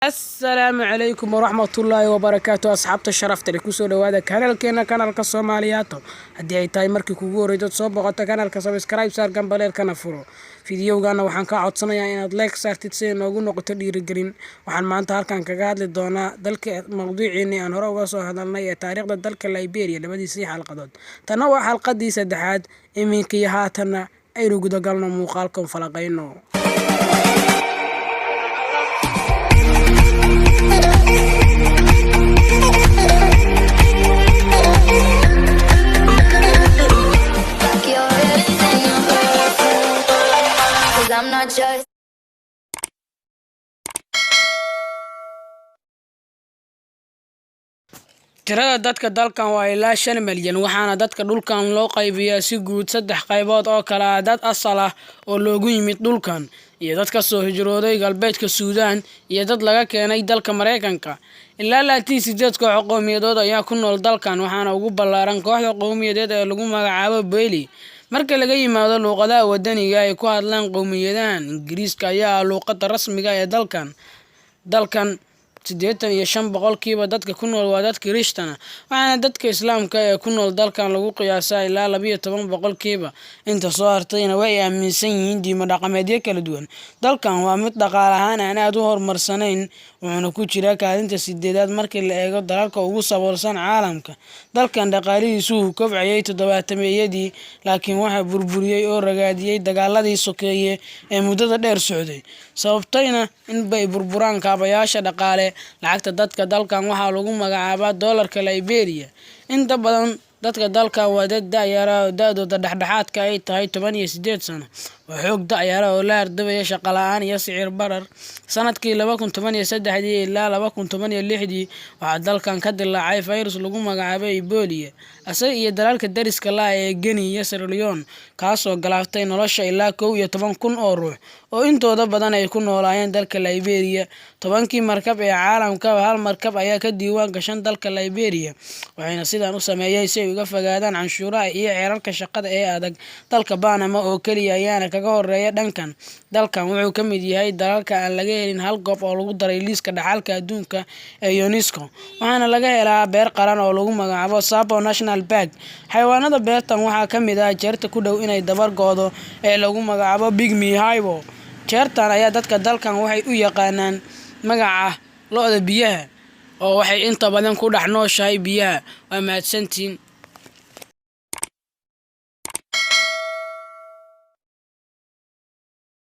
Asalaamu calaykum waraxmatullaahi wabarakaatu. Asxaabta sharafta leh, kusoo dhawaada kanalkeena, kanalka Soomaaliyaato. Haddii ay tahay markii kugu horreydood soo boqoto kanalka, subscribe saar, gambaleelkana furo. Fiidiyowgana waxaan kaa codsanayaa inaad like saartid si ay noogu noqoto dhiirigelin. Waxaan maanta halkan kaga hadli doonaa dalka mawduuciinii aan hore uga soo hadalnay ee taariikhda dalka Liberia, labadiisii xalqadood. Tanna waa xalqadii saddexaad. Iminka iyo haatanna aynu gudagalno muuqaalkan, falaqayno. Like you're anything I'm perfect. 'Cause I'm not just. Tirada dadka dalkan waa ilaa 5 malyan, waxaana dadka dhulkan loo qaybiyaa si guud saddex qaybood oo kala ah: dad asal ah oo loogu yimid dhulkan, iyo dad ka soo hijrooday galbeedka Suudaan, iyo dad laga keenay dalka Mareykanka. Ilaa 28 koox qowmiyadood ayaa ku nool dalkan, waxaana ugu ballaaran kooxda qowmiyadeed ee lagu magacaabo Beli. Marka laga yimaado luuqadaha wadaniga ay ku hadlaan qowmiyadahan, Ingiriiska ayaa ah luuqadda rasmiga ee dalkan. Dalkan 85% dadka ku nool waa dad Kirishtan ah, waxaana dadka Islaamka ee ku nool dalkan lagu qiyaasaa ilaa 12%. Inta soo hartayna way aaminsan yihiin diimo dhaqameedyo kala duwan. Dalkan waa mid dhaqaale ahaan aan aad u horumarsanayn, wuxuuna ku jiraa kaalinta sideedaad markii la eego dalalka ugu saboolsan caalamka. Dalkan dhaqaalihiisu wuu kobcayay toddobaatameyadii, laakiin waxaa burburiyey oo ragaadiyey dagaaladii sokeeye ee muddada dheer socday, sababtayna in bay burburaan kaabayaasha dhaqaale. Lacagta dadka dalkan waxaa lagu magacaabaa doolarka Liberia. Inta badan dadka dalkan waa dad da'yar ah oo da'dooda dhexdhexaadka ay tahay 18 sano. Waa xoog da'yar ah oo la hardamaya shaqo la'aan iyo sicir barar. Sanadkii 2013-dii ilaa 2016-dii waxaa dalkan ka dillaacay fayrus lagu magacaabo Ebola, isaga iyo dalalka dariska la ah ee Guinea iyo Sierra Leone, kaasoo galaaftay nolosha ilaa 11,000 oo ruux oo intooda badan ay ku noolaayeen dalka Liberia. 10-kii markab ee caalamkaba hal markab ayaa ka diiwaan gashan dalka Liberia, waxayna sidan u sameeyeen si ay uga fogaadaan canshuuraha iyo xeerarka shaqada ee adag. Dalka Panama oo keliya ayaana kaga horeeya dhankan. Dalkan wuxuu ka mid yahay dalalka aan laga helin hal goob oo lagu daray liiska dhaxalka adduunka ee UNESCO, waxaana laga helaa beer qaran oo lagu magacaabo Tsavo National Park. Xayawaanada beertan waxaa ka mid ah jeerta ku dhow inay dabar go'do ee lagu magacaabo Pygmy Hippo. Jeertan ayaa dadka dalkan waxay u yaqaanaan magaca lo'da biyaha, oo waxay inta badan ku dhex nooshahay biyaha. Waa mahadsantihiin.